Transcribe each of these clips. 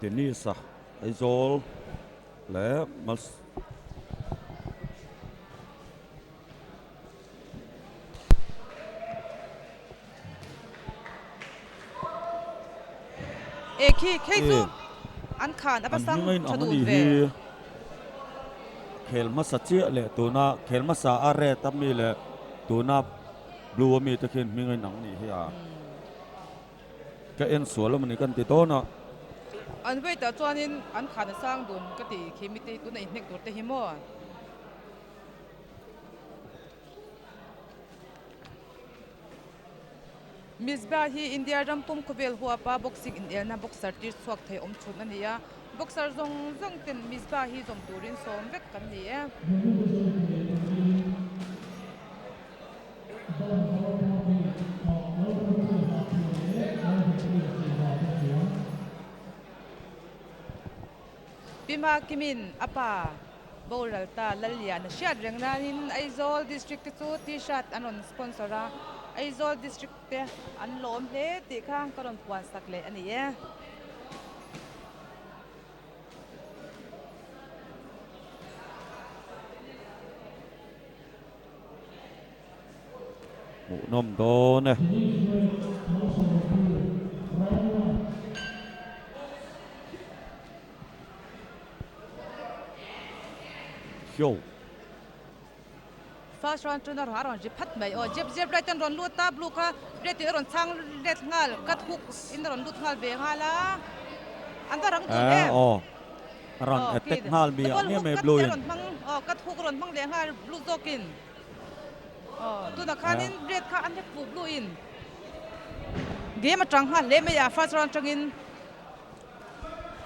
Dennis-a Aizawl leh Mals. E khi khei chu an khan a va sang tha dun ve. Khel hmasa chiah leh tuna khel hmasa a red a mi leh tuna blue a mi te khian hming a inang nih hi a. Ka en sual a mawni kan ti dawn a. An weight ah chuanin an khan a sang dun ka ti khi mite tuna inhnek tur te hi maw. Misbah hi India ram pum khawvel huapa boxing inelna boxer tir chhuak thei awm chhun a ni a, boxer zawng zawng ten Misbah hi zawm turin sawm vek kan ni e. Pima Kimin a pa boral ta Lalliana hriat reng nain Aizawl District te chu T-shirt an rawn sponsor a, Aizawl District te an lawm hle tih kha ka rawn puan sak leh a ni e. Hmuhnawm dawn e. Show. First round chu na a rawn ri phat mai aw. Jep jep right an rawn lut a, blue kha red in a rawn chhang let nghal, cut hook in a rawn lut nghal ve nghal a. An va rang dun em. Aw, a rawn attack nghal mi ah nge mai blue in. Aw, cut hook a rawn hmang leh nghal blue zawkin. Aw, tunah khanin red kha an hek fuh blue in. Game atang nghal hle mai a first round atangin.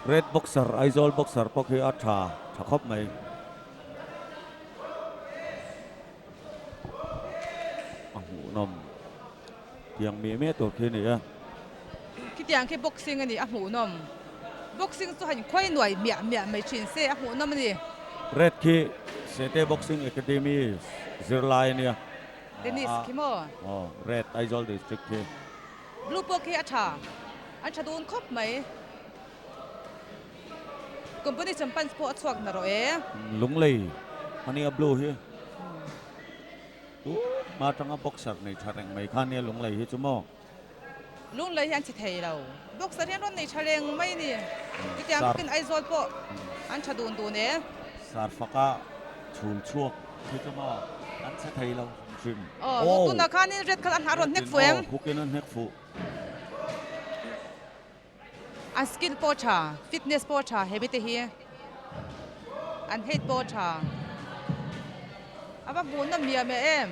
Red boxer Aizawl boxer pawh khi a tha tha khawp mai. A hmuhnawm tiang miah miah tur khi a ni e. Khitiang khi boxing a ni a hmuhnawm. Boxing chu han khawi nuai miah miah mai thin se a hmuhnawm a ni. Red khi Sete Boxing Academy zirlai a nia. Dennis khi maw? Aw Red Aizawl district khi. Blue pawh khi a tha. An tha dun khawp mai. Company champans pawh a chhuak na rawh e. Lunglei a nia blue hi. Tu hma atanga boxer nei tha reng mai kha nia lunglei hi chu maw. Lunglei hi an chhe thei lo. Boxer hian rawn nei tha reng mai a ni. Chutiang bawkin Aizawl pawh an tha dun dun e. Sarfaka chhul chhuak hi chu maw an chhe thei lo hrim hrim. Aw tunah khanin red kha a rawn hnek fuh em? Aw hook in a hnek fuh. An skill pawh tha, fitness pawh tha he mite hi an height pawh tha. A va hmuh nawm miah miah em.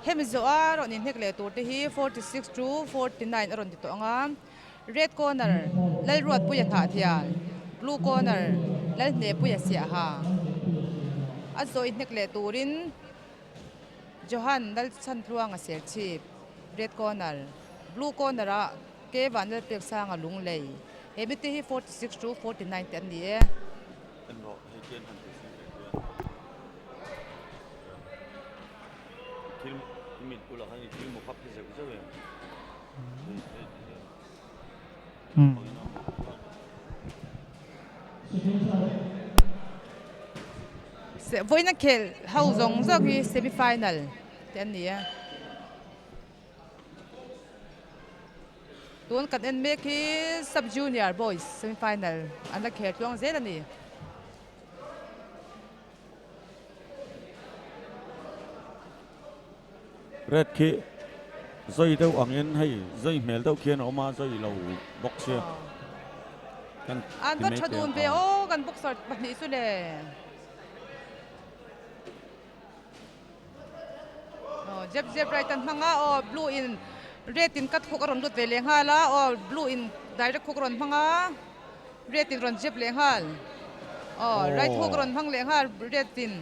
Hemi zawh a rawn inhnek leh tur te hi 46 to 49 a rawn ti tawh ang a. Red corner Lalruatpuia Hnahthial, Blue corner Lalhnepuia Siaha. A zawh inhnek leh turin Johan Lalchhantluanga Serchhip, Red corner, Blue corner ah K Vanlalpeksanga Lunglei. He mite hi 46 to 49 te an ni e. Vawiina khelh ho zawng zawng hi semi final te an ni a. Tun kan en mek hi sub junior boys semi final an la khel tluang zel a ni. Red khi zai deuh angin hei zai hmel deuh khian a awm a, zai lo bawk sia. Kan An va tha dun ve aw kan boxer pahnih chu le. Aw jab jab right an hmang a aw blue in red in cut hook a rawn lut ve leh nghal a aw blue in direct hook a rawn hmang a red in rawn jab leh nghal aw right hook a rawn hmang leh nghal red in.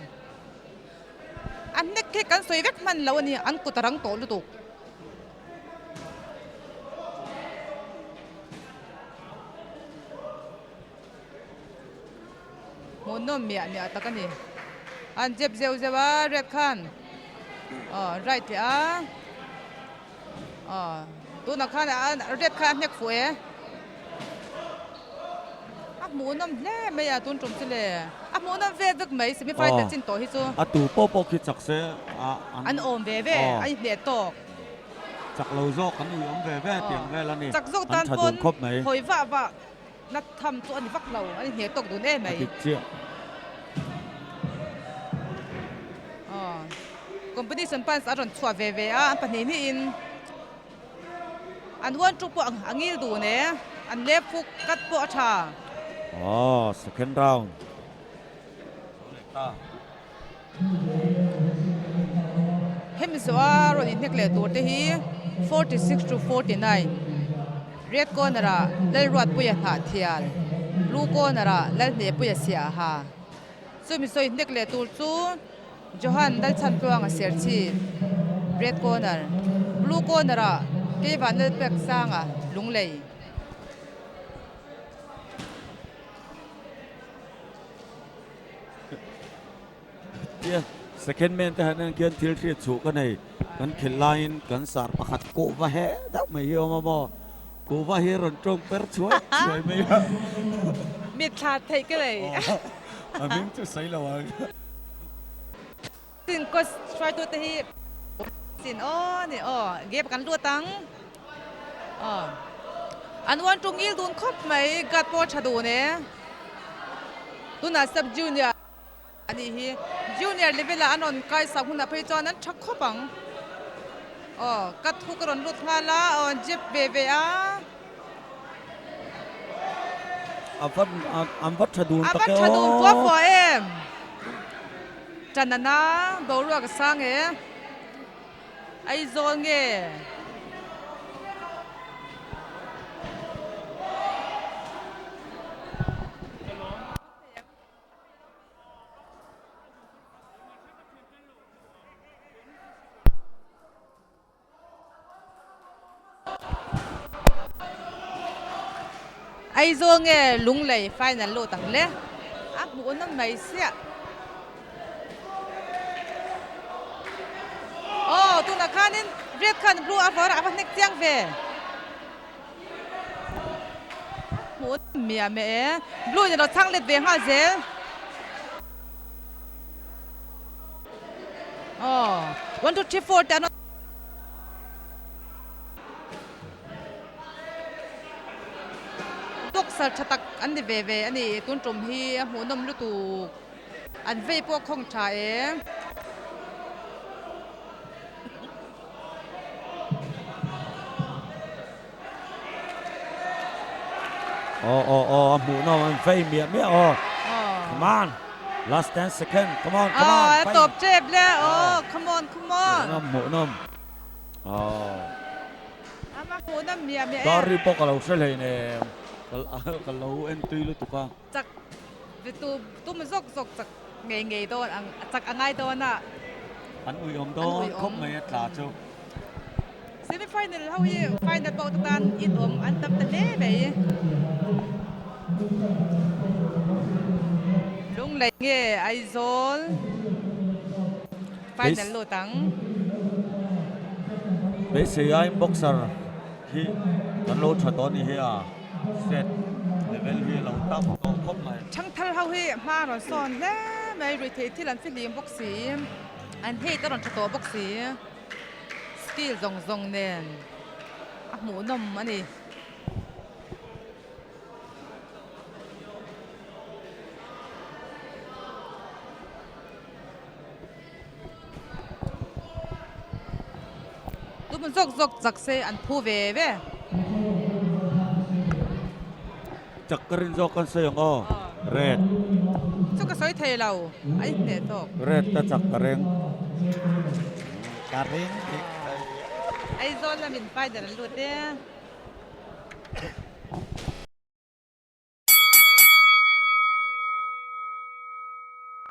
A hnek khi kan sawi vek hman lo a ni, an kut a rang tawh lutuk. Hmuhnawm miah miah tak a ni. An jep zeuh zeuh a red khan aw right leh a aw. Tunah khan a red khan a hnek fuh e. A hmuhnawm hle mai a tun tum chu le. A hmuhnawm vel vek mai semi final chin tawh hi chu. A tu pawh pawh khi chak se a an awm ve ve a inhneh tawk. Chak lo zawk an ui awm ve ve tiang vel a ni. Chak zawk tan pawn hawi vah vah na tham chu a ni vak lo a inhneh tawk dun em mai. A dik chiah. Competition punch a rawn chhuah ve ve a an pahnih hnihin. An huan tuk pawh a ngil dun e, an left hook cut pawh a tha. Aw, second round. Zo leh ta. Hemi zawha rawn inhnek leh tur te hi 46 to 49 Red corner ah Lalruatpuia Hnahthial, Blue corner ah Lalhnehpuia Siaha. Chumi sawi hnek leh tur chu Johan Lalchhantluanga Serchhip, Red Corner, Blue Corner ah Keivan Lalpeksanga Lunglei. Tia second man te han en khian thil hriat chhuh ka nei. Kan khelh laiin kan sar pakhat kuhva he deuh mai hi a awm a maw? Kuhva hi a rawn tawng per chhuai chhuai mai a. Mitthla theih ka nei. A hming chu sawi lo ang. Sin coach hruaitute hi sin aw ni aw gap kan lut ang aw an uan tung ngil dun khawp mai guard pawh a tha dun e tunah sub junior a nih hi junior level ah an rawn kai sak hunah phei chuan an tha khawp ang aw ka thu ka rawn lut nghal a aw an jep ve ve a. A va an va tha dun tak e aw. A va tha dun fua fua em. Tanana boruak a sang e. Aizawl nge? Aizawl nge Lunglei final lut ang le? A hmuh nawm mai siah. Aw tunah khanin red khan blue a vawr a va hnek chiang ve. Hmuh nawm miah meh e. Blue in a lo chhang let ve nghal zel. Aw 1 2 3 4 te an Boxer tha tak an ni ve ve a ni tun tum hi a hmuhnawm lutuk an vei pawh a khawng tha e. Aw aw aw a hmuhnawm an vei miah miah aw. Come on. Last 10 second. Come on come on. Aw a tawp tep le aw come on come on. Hmuhnawm hmuhnawm. Aw. Ama hmuhnawm miah miah em. Dar ri pawh ka lo hre hleinem. Ka lo en tui lutuk a. Chak tu tum zawk zawk chak ngei ngei dawn ang chak a ngai dawn a. An ui awm dawn khawp mai a tla chu. Semi final ho hi final pawh te tan in awm an tam ta hle mai. Lunglei nge Aizawl final lut ang. Beisei aiin boxer hi kan lo tha tawh a ni hi a. Set level hi a lo tam tawh khawp mai. Thangthar ho hi hma a rawn sawn hle mai, ruihtheih thil an fihlim bawk si, an hate a rawn tha tawh bawk si, skill zawng zawng nen a hmuhnawm a ni. Tum zawk zawk chak se an phu ve ve. Chak ka rin zawk kan sawi ang aw. Red. Chu ka sawi thei lo. A inhneh tawk. Red ta chak ka reng. Ka reng dik thei. Aizawl lamin final an lut e.